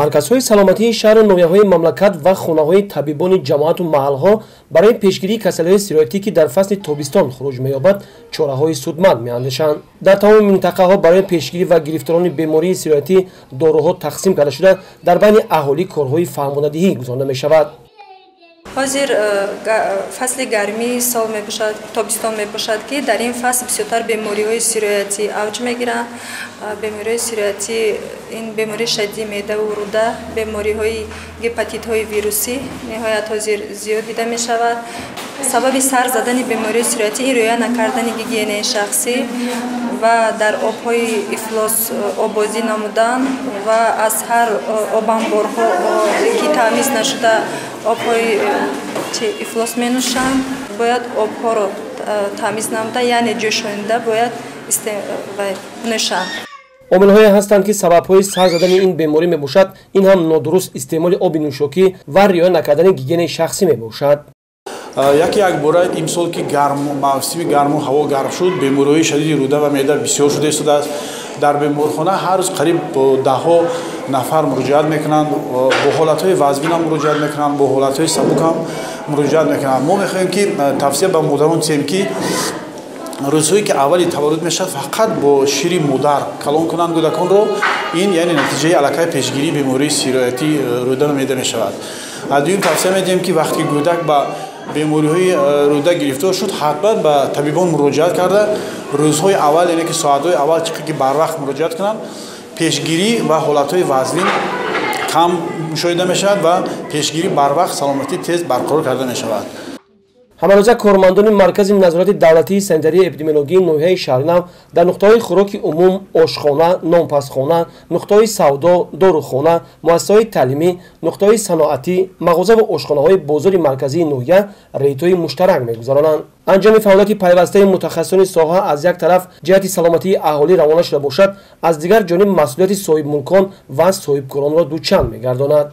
Марказҳои саломатии шаҳру ноҳияҳои мамлакат ва хонаҳои табибони ҷамоату маҳалҳо барои пешгирии касалиҳои сироятӣ, ки дар фасли тобистон хуруҷ меёбад, чораҳои судманд меандешанд. Дар тамоми минтақаҳо барои пешгирӣ ва гирифторони бемории сироятӣ доруҳо тақсим карда шуда, дар байни аҳолӣ корҳои фаҳмонадиҳӣ гузаронда мешавад. Ҳозир фасли гармии сол мебошад, тобистон мебошад, ки дар ин фасл бисёртар бемориҳои сироятӣ авҷ мегиранд. Бемориҳои сироятӣ ин бемории шадиди меъдаву рӯда, бемориҳои гепатитҳои вирусӣ ниҳоят ҳозир зиёд дида мешавад. Сабаби сар задани бемориҳои сироятӣ ин риоя накардани гигиенаи шахсӣ ва дар обҳои ифлос оббозӣ намудан ва аз ҳар обанборҳо, ки таъмиз нашуда, обҳои ифлос менӯшанд. Бояд обҳоро таъмиз намуда, яъне ҷӯшонида бояд нӯшанд. Омилҳое ҳастанд, ки сабабҳои сар задани ин беморӣ мебошад. Ин ҳам нодуруст истеъмоли оби нӯшокӣ ва риоя накардани гигиенаи шахсӣ мебошад. Яке якбора имсол, ки мавсими гарму ҳаво гарм шуд, бемориҳои шадиди рӯда ва меъда бисёр шуда истодааст. Дар беморхона ҳар рӯз қариб даҳҳо нафар муроҷиат мекунанд, бо ҳолатҳои вазнин ҳам муроҷиат мекунанд, бо ҳолатҳои сабук ҳам муроҷиат мекунанд. Мо мехоҳем, ки тавсия ба модарон тиҳем, ки рӯзҳое ки аввали таваллуд мешавад, фақат бо шири модар калон кунанд кӯдаконро. Ин яъне натиҷаи аллакай пешгирии бемории сироятии рӯда ва меъда мешавад. Дуюм, тавсия медиҳем, ки вақте кӯдак ба бемориҳои рӯда гирифтор шуд, ҳатман ба табибон муроҷиат карда, рӯзҳои аввал, яъне ки соатҳои аввал, чӣ ки барвақт муроҷиат кунанд, пешгирӣ ва ҳолатҳои вазнин кам мушоҳида мешавад ва пешгирӣ барвақт саломатӣ тез барқарор карда мешавад. Ҳамарӯза кормандони маркази назорати давлатии санитарии эпидемиологии ноҳияи Шаҳринав дар нуқтаҳои хӯроки умум, ошхона, нонпазхона, нуқтаҳои савдо, дорухона, муассисаҳои таълимӣ, нуқтаҳои саноатӣ, мағозаву ошхонаҳои бозори марказии ноҳия рейдҳои муштарак мегузаронанд. Анҷоми фаъолияти пайвастаи мутахассисони соҳа аз як тараф ҷиҳати саломатии аҳолӣ равона шуда бошад, аз дигар ҷониб масъулияти соҳибмулкон ва соҳибкоронро дучанд мегардонад.